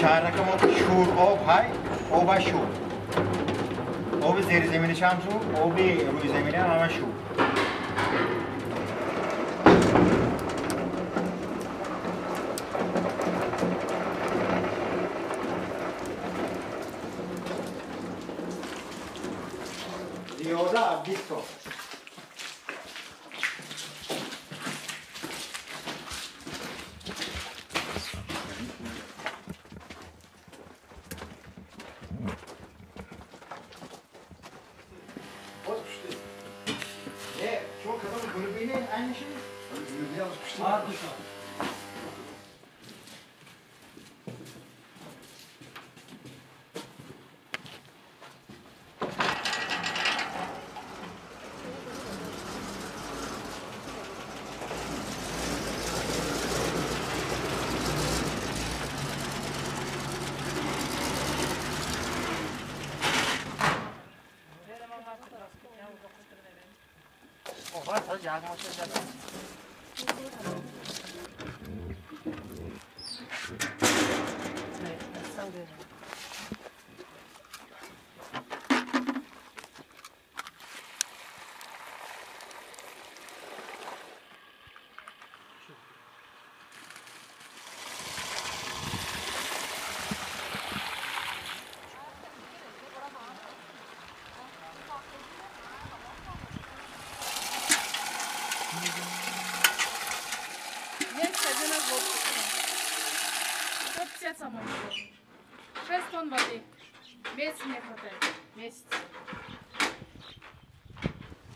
Шаҳракам шур об ҳай, оба шур. Оби зеризаминиш ҳам шур, оби рӯйзаминӣ ҳам ҳама шур. Зиёда аз 20 сол. Есть один азот. 150 сомон. 6 тонн воды. Месяц не хватает. Месяц.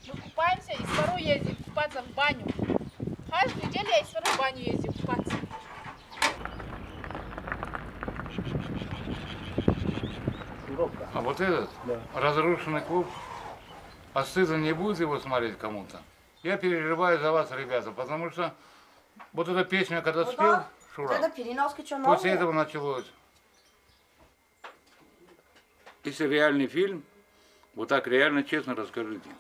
Мы купаемся и с ездим купаться в баню. Каждую неделю я из в баню ездим купаться. А вот этот, да, разрушенный клуб, а стыдно не будет его смотреть кому-то? Я переживаю за вас, ребята, потому что вот эта песня, когда спел, Шура, после этого началось. Если реальный фильм, вот так реально честно расскажите.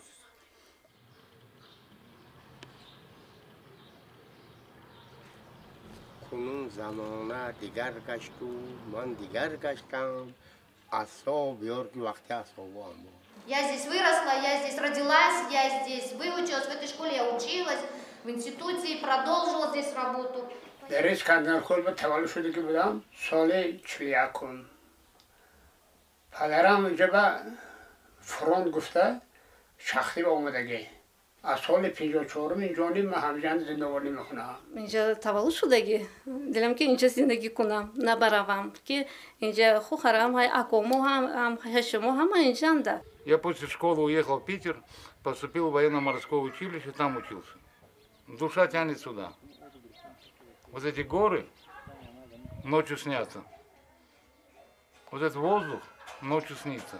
Кунун замона дигар гашту, ман дигар гаштам, асоб ёрки вақти асобам. Я здесь выросла, я здесь родилась, я здесь выучилась, в этой школе я училась, в институте продолжила здесь работу. Дар Искандаркул ба таваллуд шудагӣ будам соли 41. Падарам инҷа ба фронт гуфта шахсӣ омадагӣ. Аз соли 54 инҷониб ман ҳамҷанд зиндагонӣ мекунам. Инҷа таваллуд шудагӣ. Дилам ки инҷа зиндагӣ кунам, набаравам, ки инҷа хухарам, ҳай акомо ҳам, ҳашимо ҳама инҷанда. Я после школы уехал в Питер, поступил в военно-морское училище, там учился. Душа тянет сюда. Вот эти горы ночью снятся. Вот этот воздух ночью снится.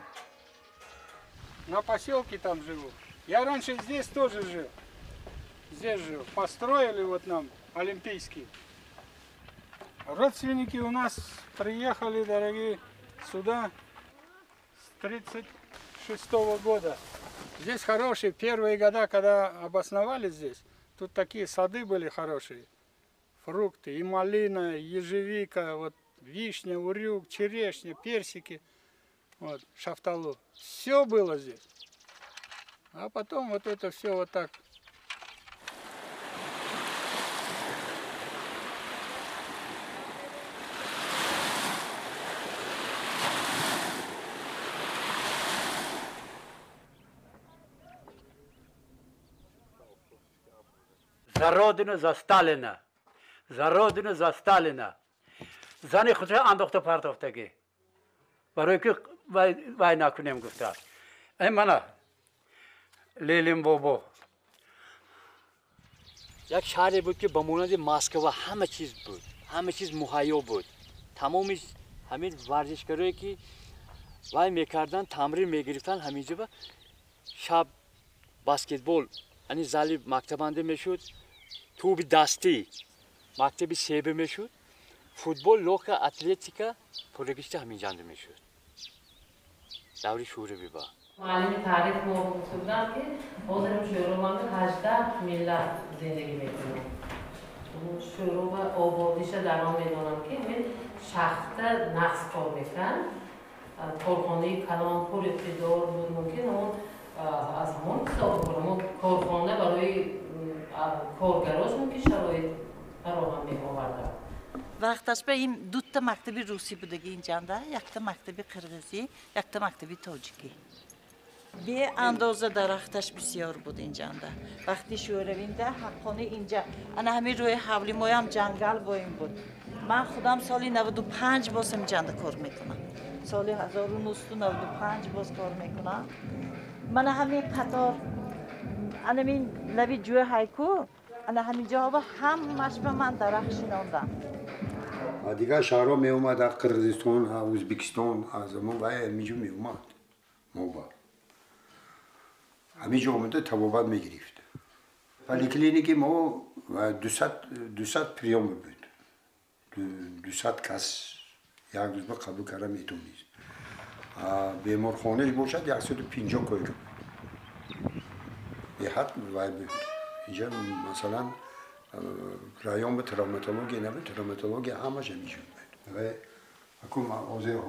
На поселке там живу. Я раньше здесь тоже жил. Здесь жил. Построили вот нам Олимпийский. Родственники у нас приехали, дорогие, сюда с 36-го года. Здесь хорошие первые года, когда обосновались здесь, тут такие сады были хорошие. Фрукты, и малина, и ежевика, вот, вишня, урюк, черешня, персики, вот, шафталу. Все было здесь. А потом вот это все вот так. За родину, за Сталина. За родину, за Сталина. Зани худша андохта партофтагӣ. Барои ки вай накунем гуфта. Эй мана Ленин бобо. Як шаҳре буд ки ба монанди Москва ҳама чиз буд, ҳама чиз муҳайё буд. Тамоми ҳамин варзишгарое ки вай мекарданд, тамрин мегирифтанд, ҳаминҷо ба шаб баскетбол, ани зали мактабанде мешуд, тӯби дастӣ мактаби себе мешуд, футбол, лока, атлетика пуррагишта ҳаминҷанда мешуд. Даври Шӯравӣ ба. Муаллими таърих мо гуфта буданд, ки ҳозир шӯрованда 18 миллат зиндагӣ мекунанд. Шӯрова ободиша дар он медонам, ки ҳамин шахта нақс кор мекард. Корхонаи калон пур иқтидор буд, мумкин он аз ҳамон ҳисоб ҳамон корхона барои коргарош мумкин шароит фароҳам меоварданд. Вақташ ба ин дута мактаби русӣ будаги инҷанда, якта мактаби қирғизӣ, якта мактаби тоҷикӣ. Беандоза дарахташ бисёр буд инҷанда. Вақти шӯравинда ҳаққони инҷа ана ҳамин рӯи ҳавли моям ҷангал боим буд. Ман худам соли 95 боз инҷанда кор мекунам. Соли 1995 боз кор мекунам. Мана ҳамин қатор, анамин лаби ҷӯи ҳайку, ана ҳамин ҷоҳо ҳамаш ба ман дарахт шинондам. Дигар шаҳрҳо меомад, аз Қирғизистон, аз Ӯзбекистон, аз мо вай ҳаминҷо меомад. Мо ба ҳаминҷо омада табобат мегирифт. Поликлиники мо 200 приём буд. 200 кас як рӯз ба қабул карда метавонист. Беморхонааш бошад 150 койка буд. Беҳад вай буд. Инҷа масалан район ба травматология набуд, травматология ҳамаш ҳаминҷо буд. Ва акун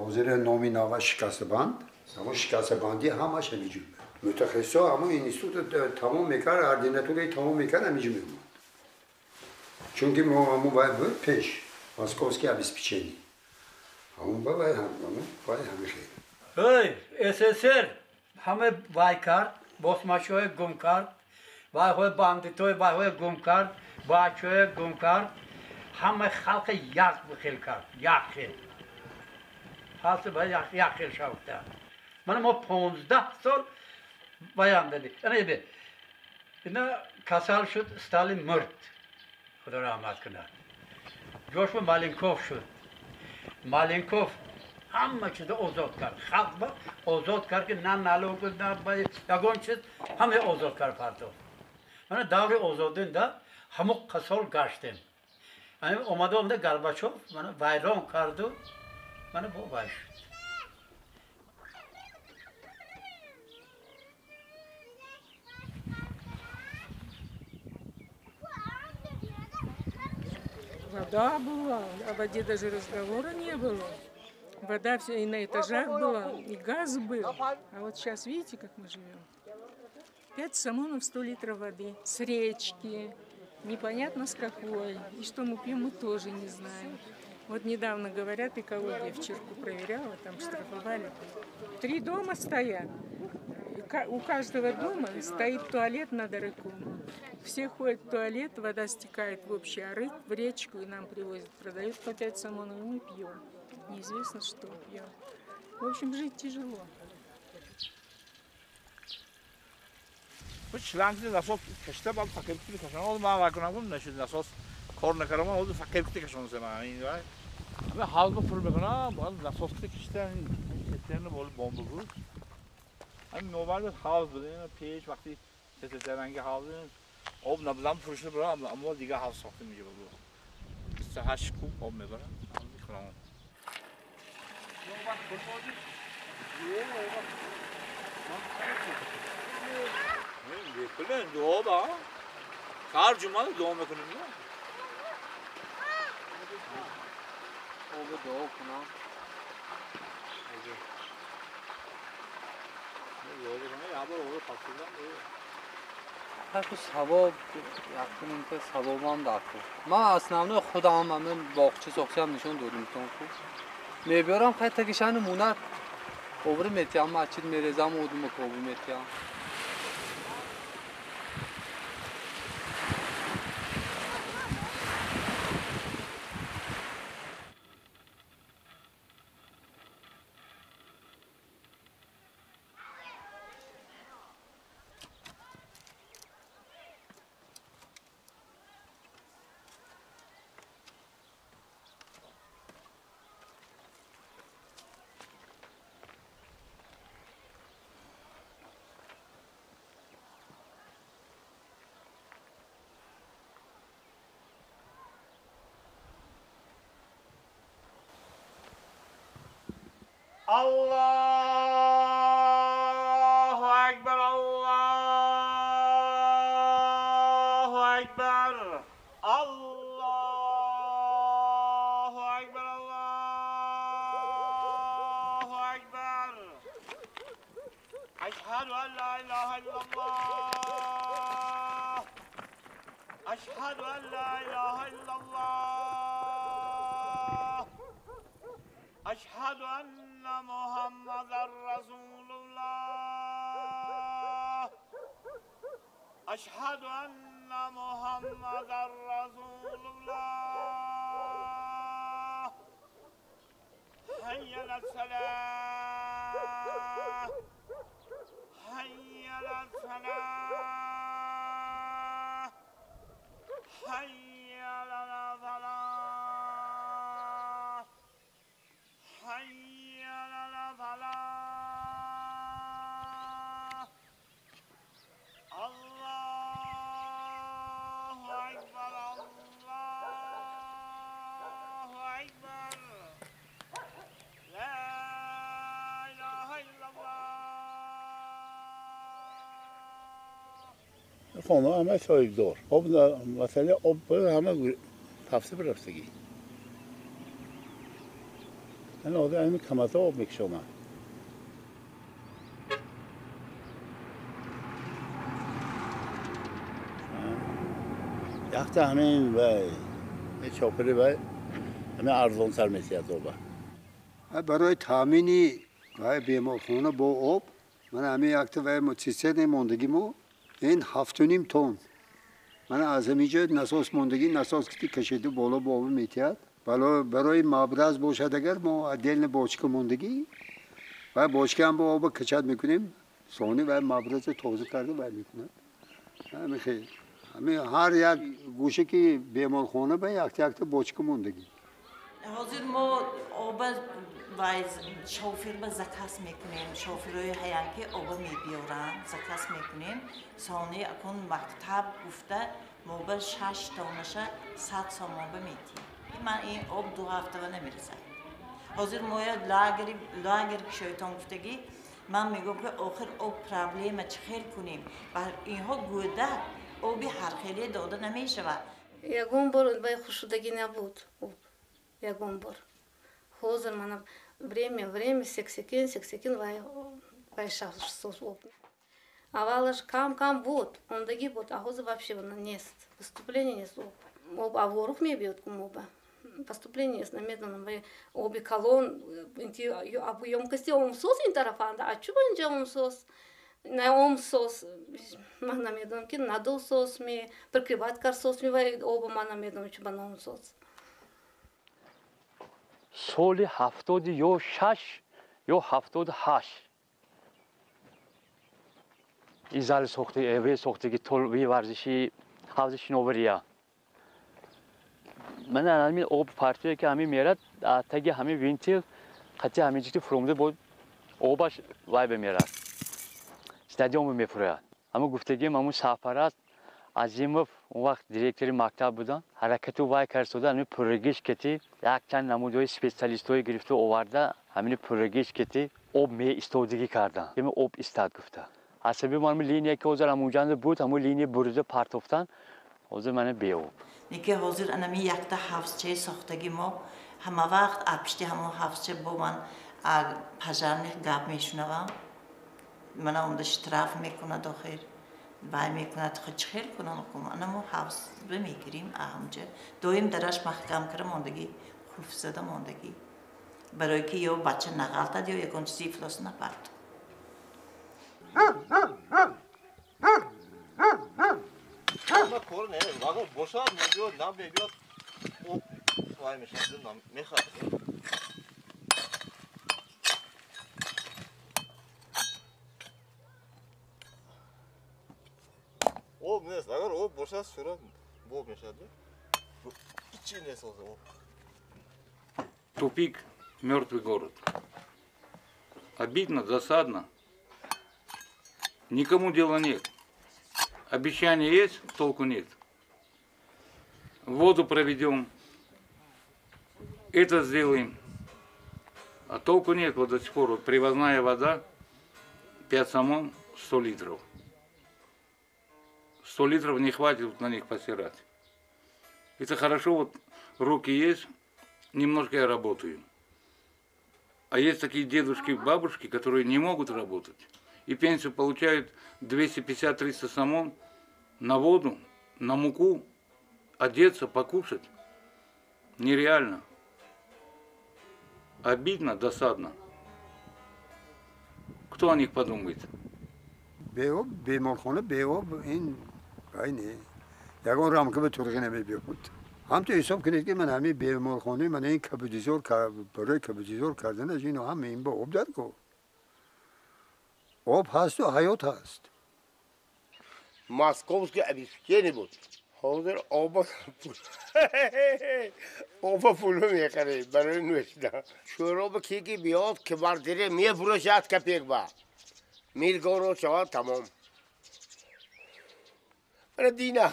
ҳозир номи нава шикастабанд, ҳамон шикастабандӣ ҳамаш ҳаминҷо буд. Мутахассисо ҳамон институт тамом мекард, ординатураи тамом мекард, ҳаминҷо меомад. Чунки мо ҳамон вай буд пеш, московский обеспечение. Ҳамон ба вай ҳамон вай ҳамин хел. Эй, СССР ҳама вай кард, босмачиҳое гум кард, вайҳои бандитои вайҳое гум кард, бачаҳое гум кард, ҳама халқи як хел кард, як хел. Халқи ба як хел шавта. Мана мо 15 сол баян дадем. Ана ебе. Ина касал шуд, Сталин мурд. Худо раҳмат кунад. Ҷош ба Маленков шуд. Маленков ҳама чизро озод кард. Халқ ба озод кард, ки на налог, на ягон чиз, ҳама озод кард партофт. Мана даври озодинда ҳамон қасол гаштем. Омада омада Горбачов мана вайрон карду, мана бо вай шуд. Вода была, о воде даже разговора не было. Вода вся и на этажах была, и газ был. А вот сейчас видите, как мы живем? 5 самонов 100 литров воды с речки, непонятно с какой. И что мы пьем, мы тоже не знаем. Вот недавно, говорят, экология в Чирку проверяла, там штрафовали. 3 дома стоят. У каждого дома стоит туалет над арыком. Все ходят в туалет, вода стекает в общий арык, в речку, и нам привозят, продают по 5 самонов, и мы пьем. Неизвестно, что пьем. В общем, жить тяжело. шланг насос кашида, баъд фақир кути кашон. Ман вай кунам, гум нашуд насос кор накардам, ҳозир фақир кути кашон ман ин вай. Ҳама ҳавз пур мекунам, баъд насос кути кашида, сестерна бол бомба буд. Ҳамин нобар буд, ҳавз буд, ин пеш вақти сестернанги ҳавз об набудам пур шуда бурам, аммо дигар ҳавз сохтем инҷо буд. 28 куб об мебарам, мехӯрам. میکنه دعا با هر جمعه دعا میکنیم. آب دعا کنم. Савоб якуним ки савобам даку. Ман основной худам ҳамин боғча сохтиам нишон додим тон ку. Мебиёрам хай тагишани мунат обри метиям, масҷид мерезам, одума кобу метиям. Allahu Ekber, Allahu Ekber, Allah. أشهد أن لا إله إلا الله أشهد أن لا إله إلا الله أشهد أن محمدا رسول الله أشهد أن محمدا رسول الله حي على الصلاة حي على الصلاة حي على الفلاح حي على الفلاح الله أكبر الله أكبر لا إله إلا الله. خانه همه سایبدار آب مسئله آب همه تفسیر رفتگی این آدم همین کمته آب میکشم. یخت همین و چاپری و همین ارزان سر میسید آب. برای تامینی و بیمارخانه با آب من همین یکت و متسیسه ماندگی ما این 7.5 تن من از همینجا نساس ماندگی نساس که کشیده بالا با آب میتید. برای مبرز باشد اگر ما دل باچک ماندگی و باچک هم با آب کچد میکنیم سانی و مبرز تازه کرده و میکند. همین خیلی همین هر یک گوشه که بیمارخانه به یک یک باچک ماندگی. ҳозир мо оба вай шофир ба заказ мекунем. Шофирҳои ҳаян ки оба мебиёранд, заказ мекунем. Сони акун мактаб гуфта мо ба 6 тонаша 100 сомон ба метиҳем. Ман ин об 2 ҳафтава намерасад. Ҳозир моя лагер кишойтон гуфтагӣ ман мегӯям ки охир об проблема чӣ хел кунем? Ба инҳо гӯдак оби ҳархеле дода намешавад. Ягон бор вай хушудагӣ набуд об. Ягон бор. Ҳозир мана время сексекин сексекин вай вай шахс об. Аввалаш кам кам буд, ондагӣ буд, а ҳозир вообще нест. Поступление нест об. Об аворух мебиёд кум оба. Поступление нест, намедонам, вай оби калон инти ёмкости омсоз ин тарафанда, а чӯба инҷа омсоз? На омсоз, ман намедонам ки надосоз ми, прикрывать карсоз ми вай оба ман намедонам чӯба наомсоз. Соли 76 ё 78 ин зали сохти сохтаги толби варзиши ҳавзи шиновария. Ман ҳамин об партия ки ҳамин мерад таги ҳамин винтил қатъи ҳамин ҷити фуромда бо обаш вай бемерад, стадионро мефурӯяд. Ҳамун гуфтагиам ҳамун сарпараст Азимов он вақт директори мактаб буданд, ҳаракату вай кард-сода ҳамин пуррагиш кети якчанд намудҳои специалистҳое гирифта оварда ҳамин пуррагиш кети об меистодагӣ карданд. Ҳамин об истад гуфта. Аз сабаби ҳамин линия ки ҳозир ҳамунҷанда буд, ҳамун линия бурида партофтан, ҳозир мана беоб. Неки ҳозир анами якта ҳавзчаи сохтагӣ мо ҳама вақт аз пишти ҳамон ҳавзча бо ман пожарних гап мешунавам. Мана омда штраф мекунад охир. Вай мекунад, чӣ хел кунам? Ана мо ҳавз мегирим аҳамҷа. Доим дараш маҳкам кара мондагӣ, қулф зада мондагӣ. Барои ки ё бача нағалтад, ё ягон чизи ифлос напард. Кор не, вагон бошад, мебиёд, намебиёд, об вай мешавад, мехарад. Об нест, агар об бошад, шура боб мешавад. Ҳичи нест ҳозир об. Тупик, мертвый город. Обидно, досадно. Никому дела нет. Обещания есть, толку нет. Воду проведем, это сделаем. А толку нет, вот до сих пор. Вот привозная вода, 5 сомон, 100 литров. 100 литров не хватит на них постирать. Это хорошо, вот руки есть, немножко я работаю. А есть такие дедушки, бабушки, которые не могут работать. и пенсию получают 250-300 сомон на воду, на муку, одеться, покушать. Нереально. Обидно, досадно. Кто о них подумает? Беоб, беморхона, беоб, ин айне. Ягон рамка ба турғи намебиёд. Ҳамто ҳисоб кунед, ки ман ҳамин беморхонаи ман ин кабудизор барои кабудизор карданаш ино ҳама ин ба об даркор. Об ҳасту ҳаёт ҳаст. Московский обеспечение буд. Ҳозир оба пулу мехарем барои нӯшидан. Шӯроба ки ки биёд, квартира мефурӯшад копек ба. Милгоро шавад, тамом. Мана дина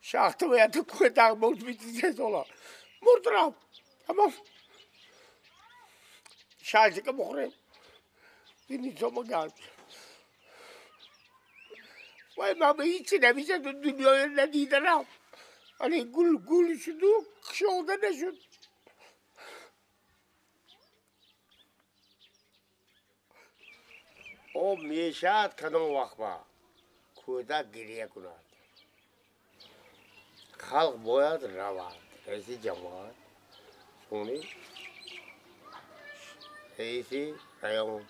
шахта бояд кӯдак буд, 23 сола. Мурд, рафт. Тамом. Шашика бихӯрем. Динисома гард. Вай, ман ба ҳичи намешад, дунёя надидарам. Али гул гул шуду кушода нашуд. Об мешавад кадом вақт ба кӯдак гиря кунад. Халқ бояд равад. Раиси ҷамоат, сони раиси район,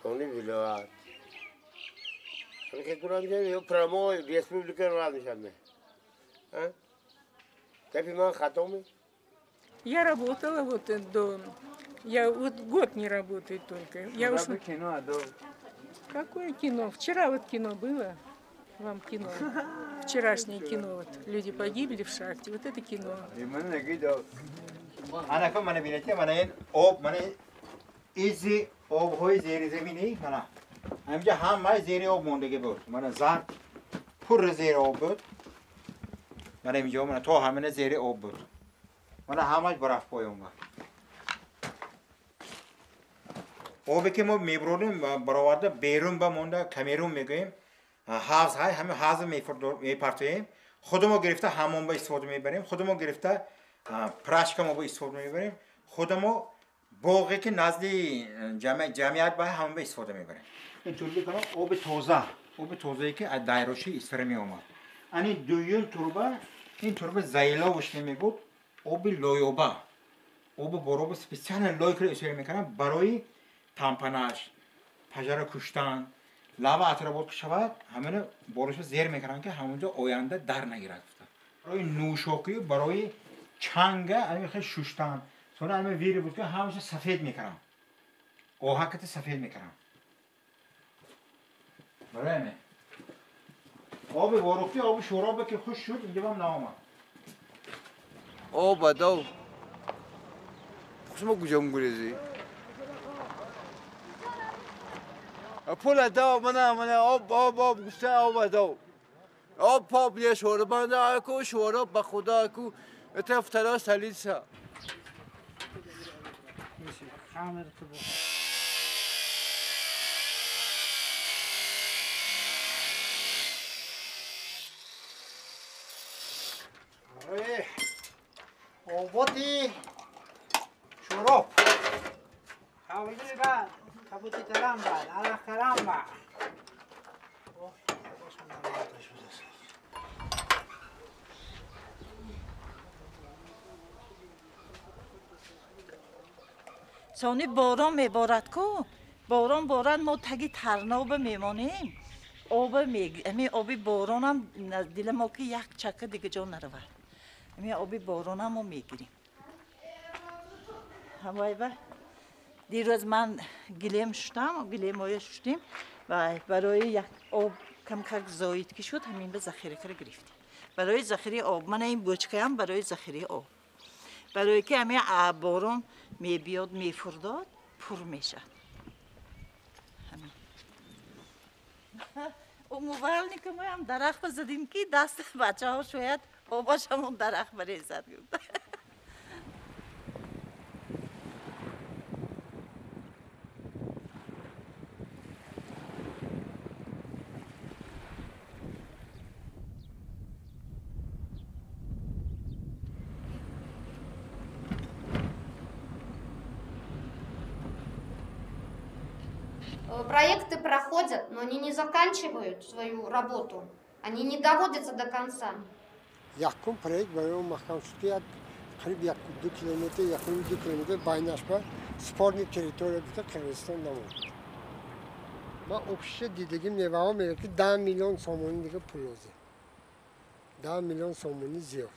сони вилоят. Прямой республика рад мешавад. Гапи ман хато ме? Я работала вот до... Я вот год не работаю только. Я уж... Кино, а Какое кино? Вчера вот кино было. Вам кино. Вчерашнее кино. Вот. Люди погибли в шахте. Вот это кино. Ана мана бинете, мана ин об, мана изи обҳои зеризаминӣ, мана ҳаминҷа ҳамаи зери об мондагӣ буд. Мана зард пурра зери об буд. Мана инҷо, мана то ҳамина зери об буд. Мана ҳамаш барф поён буд. Обе ки мо мебурдем, бароварда берун ба монда Камерун мегӯем, ҳавз ҳай, ҳамин ҳавз мепартоем, худамо гирифта ҳамон ба истифода мебарем, худамо гирифта прашка мо ба истифода мебарем, худамо боғе ки назди ҷамъият ба ҳамон ба истифода мебарем. Ин турби кано оби тоза, оби тозае ки аз дайроши Исфара меомад. Ани дуюм турба, ин турба заиловш мегуфт, оби лоёба. Оби бороба специально лой кара истифода мекарданд барои тампонаж, пожара куштан, лава отработка шавад, ҳамина боришо зер мекарданд, ки ҳамонҷо оянда дар нагирад. Барои нӯшокӣ, барои чанга ами хел шуштан. Сона ами вири буд, ки ҳамаша сафед мекардам. Оҳаката сафед мекардам. Барои ами. Оби ворухтӣ, оби шӯробе ки хушк шуд, инҷа бам наомад. Об адав. Шумо куҷо мгурезӣ? Пул адав, мана мана об об об гуфта об адав. Об поб не шӯрбанда аку шӯроб ба худо аку это вторая столица. Оботи шӯроб. Сони борон меборад ку, борон борад, мо таги тарноба мемонем. Оба ами оби боронам дила мо ки як чака дига ҷо наравад. Ами оби боронам мо мегирем. Ҳамайба дирӯз ман гилем шуштам, гилемоя шуштем ва барои як об камкак зоид ки шуд, ҳамин ба захира кара гирифтем. Барои захираи об, мана ин бочкаям барои захираи об. Барои ки ҳамин борон мебиёд, мефурдод, пур мешавад. Умывальникамоям дарахт задим, ки даст бачаҳо шояд обаш ҳамон дарахт барезад. Проекты проходят, но они не заканчивают свою работу. Они не доводятся до конца. Якум проект барои маҳкам шуд, ки як қариб 1-2 километр, 1,5-2 километр байнаш ба спорный территория гуфта Қирғизистон намонд. Ман общий дидагим неваҳо мегӯяд, ки 10 миллион сомонӣ дига пул лозим, 10 миллион сомонӣ зиёд,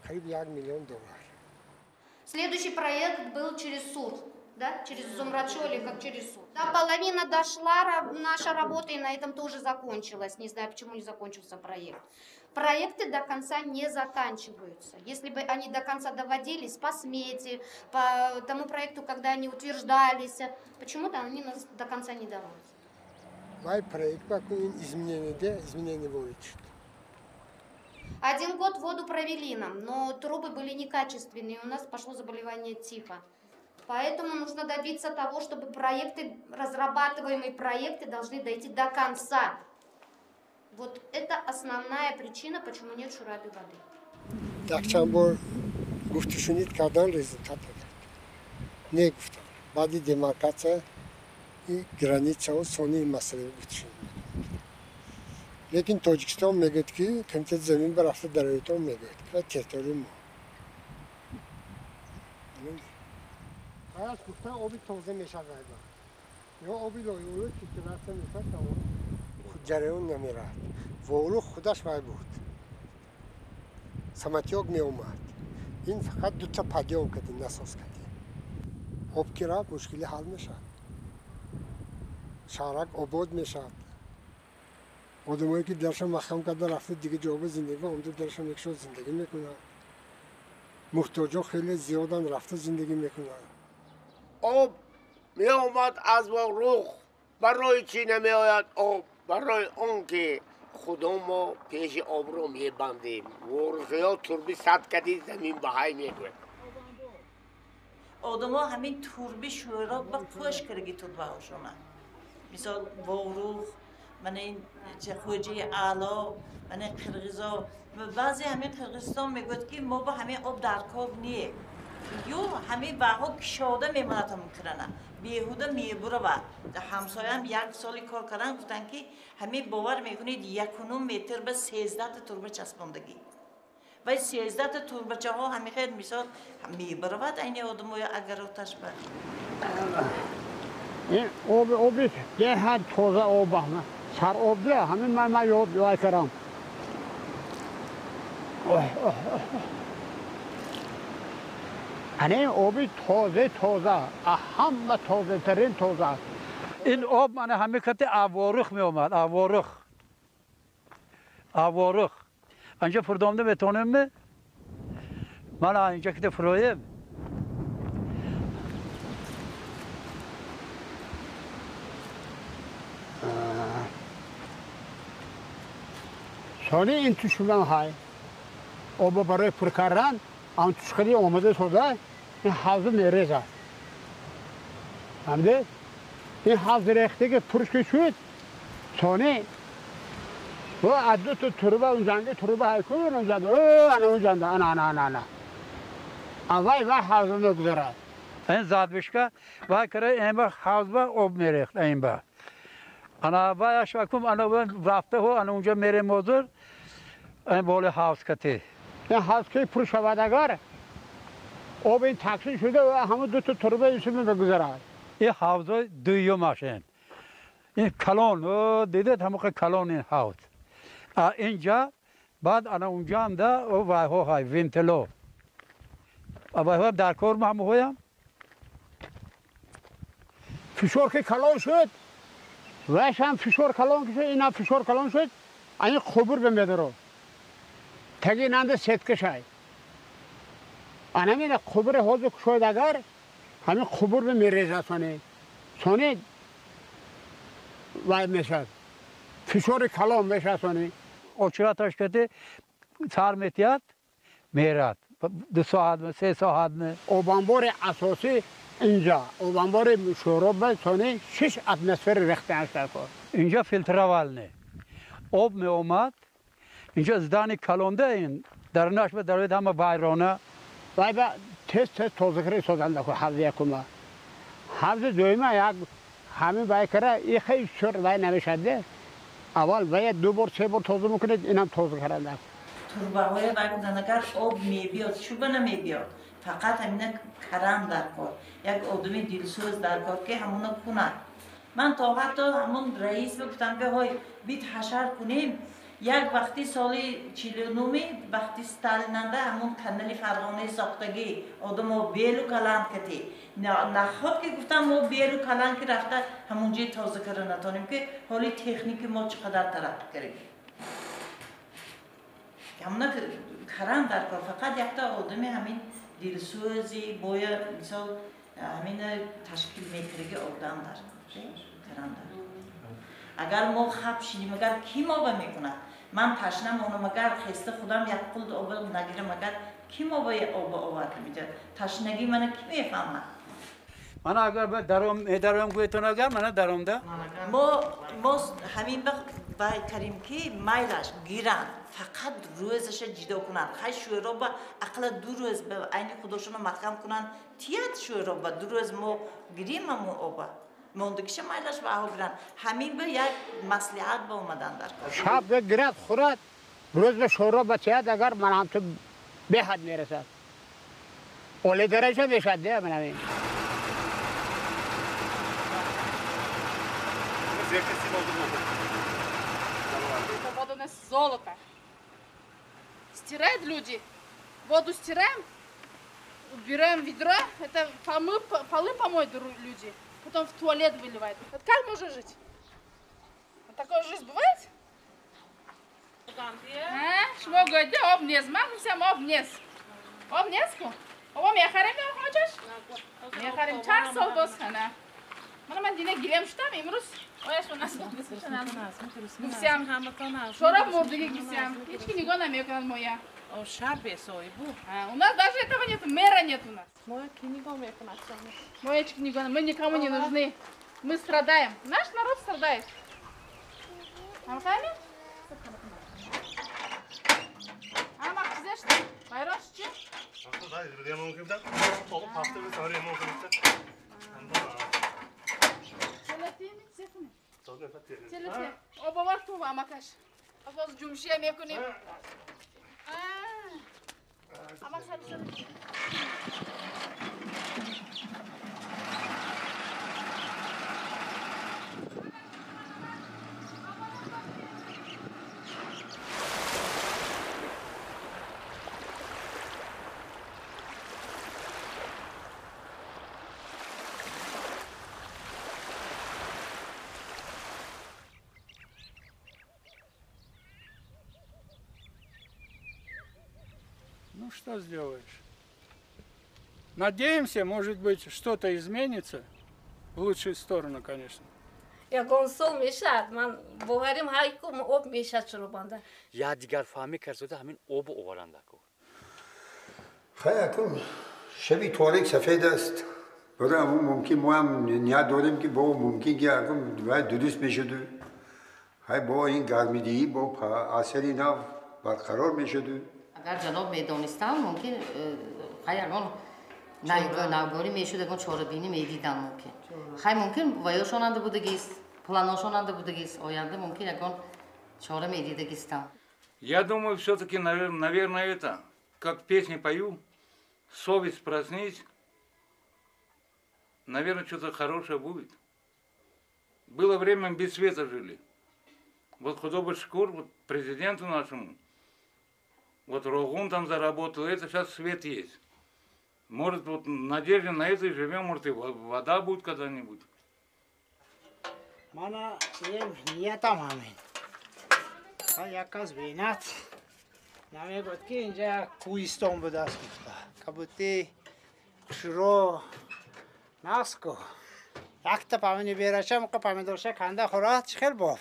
қариб 1 миллион доллар. Следующий проект был через Сур, да, через Зумрачо или как через Сур. Да, половина дошла наша работа, и на этом тоже закончилась. Не знаю, почему не закончился проект. Проекты до конца не заканчиваются. Если бы они до конца доводились по смете, по тому проекту, когда они утверждались, почему-то они нас до конца не доводятся. Вай проект ба ку ин изменение де изменение ворид шуд. Один год воду провели нам, но трубы были некачественные, у нас пошло заболевание тифа. Поэтому нужно добиться того, чтобы проекты, разрабатываемые проекты должны дойти до конца. Вот это основная причина, почему нет в Шурабе воды. Якчанд бор гуфтушунид кардан, результат надод, не гуфтам. Баъди демаркация и границао сони масъала гуфтушунид. Лекин Тоҷикистон мегӯяд, ки комитети замин ба рафта дароитон мегӯяд, ки территорияи мо ҳаст. Гуфта оби тоза мешавад ё оби лоиҳаи филтратсия мешавад, тамом, ҷараён намеравад. Ворух худаш вай буд, самотёк меомад. Ин фақат дута подъём кардем, насос кардем. Об ки рафт, мушкилӣ ҳал мешавад, шаҳрак обод мешавад. Одамое ки дарша маҳкам карда рафта дига ҷоба зиндагӣ, онҷо дарша мекушод, зиндагӣ мекунанд. Муҳтоҷо хеле зиёданд, рафта зиндагӣ мекунанд. Об меомад аз Ворух. Барои чӣ намеояд об? Барои он ки худо мо пеши обро мебандем. Ворухиҳо турби сад кади замин ба ҳай мегӯяд. Одамо ҳамин турби шӯро ба қӯш кардаги турбаҳошона. Мисол, Ворух, мана ин Хоҷаи Аъло, мана қирғизо. Баъзе ҳамин Қирғизистон мегӯяд, ки мо ба ҳамин об дар кор не. Ё ҳамин ваҳо кишода мемонад, ҳамин крана беҳуда мебуравад. Ҳамсоям як соли кор кардан, гуфтанд, ки ҳамин бовар мекунед, 1,5 метр ба 13-та турба часпондагӣ. Вай 13-та турбачаҳо ҳамин хел мисол мебаравад айни одамоя агар оташ ба. Ин об оби беҳад тоза об ҳама сар об бия ҳамин ман ёд вай кардам. Оҳ, оҳ, оҳ. Ана ин оби тоза, тоза, ҳама тозатарин тоза аст. Ин об мана ҳамин кати Аворух меомад, Аворух. Аворух. Анҷа фурдомда метавонем? Мана инҷа ките фуроем. Сони ин тушуман ҳай оба барои пур кардан ан тушқари омада сода ин ҳавза мерезад, фаҳмидед? Ин ҳавз рехтаги пурш ки шуд, сони аз ду то турба унҷанги турба ҳай кун унҷанда, ана унҷанда, ана ана ана ана вай вай ҳавза мегузарад. Ин задвишка вай кара ин ба ҳавзба об мерехт ин ба. Ана вай ашвакум ана рафта ҳо ана унҷа мерем ҳозир ин боли ҳавз кати. Ин ҳавз ки пур шавад, агар об ин тақсим шуда ҳамон ду то турба инсу мегузарад. Ин ҳавзои дуюмаш ин. Ин калон, дидед, ҳамоқа калон ин ҳавз. А инҷа баъд ана унҷаам да вайҳо ҳай вентило. Вайҳо дар кор ҳамоҳоям. Фишор ки калон шуд, вайшам фишор калон шуд, инам фишор калон шуд, ани қубур ба медаро. Таги инанда сетка шай. Анамина қубури ҳозир кушояд агар, ҳамин қубур ба мерезад сони. Сони вай мешавад. Фишори калон мешавад сони. Очираташ кати сар метиҳад, мерад. 2 соат, 3 соат. Обанбори асосӣ инҷа, обанбори Шӯроб сони 6 атмосфера рехтааш дар кор. Инҷа фильтровальный. Об меомад. Инҷа здани калонда ин дарунаш ба дарояд ҳама вайрона. Вай ба тез тез тозакарӣ созанда ку ҳавзи якума. Ҳавзи дуюма як ҳамин вай кара и хеле чор вай намешад. Аввал вай ду бор се бор тоза мекунед, инам тоза карда. Турбаҳоя вай кунанд, агар об мебиёд, чӯба намебиёд. Фақат ҳамина карам дар кор. Як одами дилсӯз дар кор, ки ҳамуна кунад. Ман то ҳатто ҳамун раис гуфтам, ки ҳой бит ҳашар кунем. Як вақти соли 49 вақти Сталинанда ҳамун канали Фарғонаи сохтагӣ одамо белу каланд кати. Наход ки гуфтам мо белу каланд ки рафта ҳамун ҷои тоза кара натонем, ки ҳоли техники мо чӣ қадар тараққӣ кардем. Ҳамуна карам дар кор, фақат якта одами ҳамин дилсӯзи бояд мисол ҳамина ташкил мекардаги одам дар карам дар. Агар мо хаб шинем, агар ки моба мекунад? Ман ташна монам, агар хеста худам як қулд оба нагирам, агар ки моба оба оварда медиҳад? Ташнагии мана ки мефаҳмад? Мана агар даром медаром гӯетон, агар мана даромда. Мо ҳамин вақт вай карим, ки майлаш гиранд, фақат рӯзаша ҷидо кунанд. Хай шӯро ба ақла 2 рӯз ба айни худошонро маҳкам кунанд, тият шӯро ба 2 рӯз мо гирим ҳамун оба. Мондагиша майлаш ба аҳо гиранд. Ҳамин ба як маслиҳат ба омадан дар кор. Шаб гирад хӯрад, рӯз ба шӯро ба тият, агар ман ҳамту беҳад мерасад. Олӣ дараҷа мешад, де ман ҳамин. Вода у нас золото. Стирают люди. Воду стираем, убираем ведро, это полы помоют люди, потом в туалет выливают. Вот как можно жить? Вот такая жизнь бывает? Шмо говорит, об нез, мам, об нез. Об незку? Оба мехарем, хочешь? Мехарем, чар сол босхана. Мана ман дине гилем шудам имрӯз. Ояш у нас гуфтям. Шораб мурдиги гуфтям. Ҳеч ки нигоҳ намекунад моя. У нас даже этого нет, мэра нет у нас. Моя ки нигоҳ мекунад. Моя ки нигоҳ, мы никому не нужны. Мы страдаем. Наш народ страдает. Амхами? Амак чизеш? Байрош чи? Обовар ту амакаш. Боз ҷумшия мекунем. Амак сар. Ну что сделаешь? Надеемся, может быть, что-то изменится в лучшую сторону, конечно. Ягон сол мешад, ман боварим ҳайку об мешад шуробанда. Я дигар фаҳмӣ карзода ҳамин обу оваранда ку. Хай акун шаби торик сафед аст. Барои ҳамун мумкин мо ҳам ният дорем, ки бо мумкин ки акун вай дуруст мешуду. Хай бо ин гармидиҳӣ бо асари нав барқарор мешуду. Агар ҷаноб медонистам, мумкин хай ягон навгорӣ мешуд, ягон чорабинӣ медидам мумкин. Хай мумкин ваёшонанда будагист, планошонанда будагист, оянда мумкин ягон чора медидагистам. Я думаю, все-таки, наверное, это, как в песне пою, совесть проснись, наверное, что-то хорошее будет. Было время, без света жили. Вот худобый шкур, вот президенту нашему, вот Рогун там заработал, это сейчас свет есть. Может, вот надежда на это и живем, может, и вода будет когда-нибудь. Мана ниятам ҳамин. Як кас бинад, намегӯяд, ки инҷа як кӯҳистон будааст гуфта. Кабути шуро наску. Якта памини берача, муқа помидорша канда хӯрад, чӣ хел боф.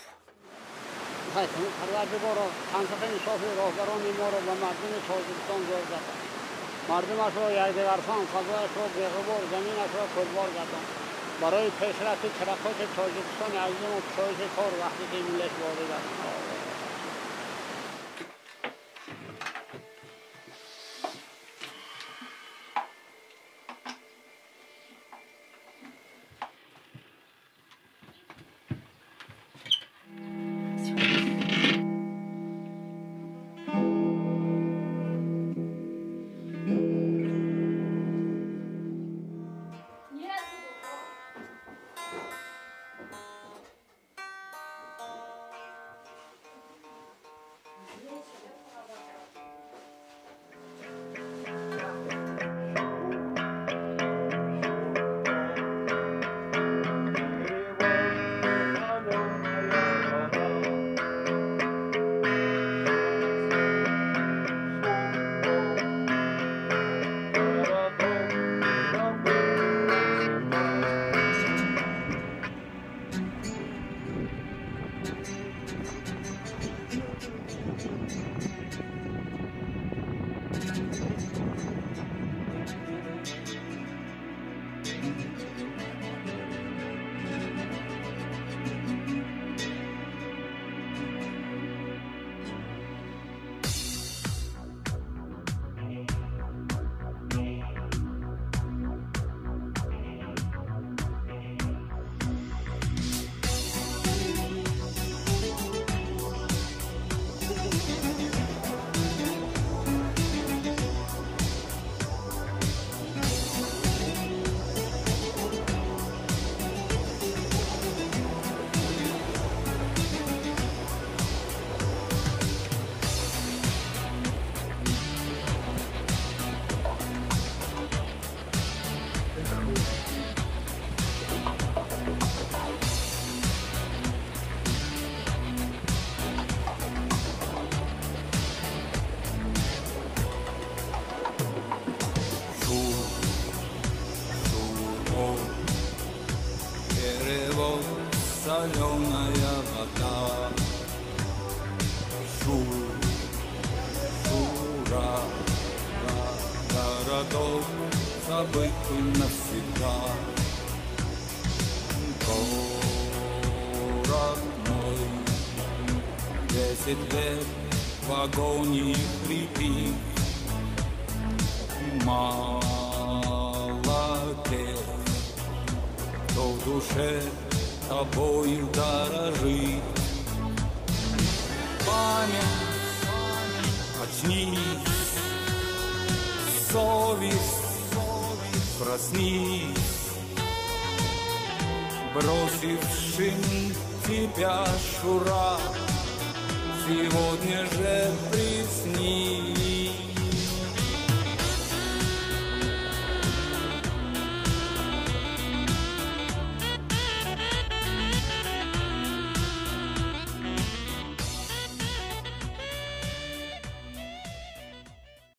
Парвардигоро, тансафи инсофи роҳбарони моро ба мардуми Тоҷикистон зор гардон. Мардумашро якдигарфаҳм, фазояшро беғубор, заминашро пурбор гардон. Барои пешрафти тараққоти Тоҷикистони азизу кушоиши кор ваҳдати миллат ворид аст. Соленая вода. Шура, городок, забытый навсегда. Город мой, 10 лет в агонии хрипит. Мало тех, кто в душе тобою дорожит. Память, очнись, совесть, проснись, бросившим тебя, Шура, сегодня же при.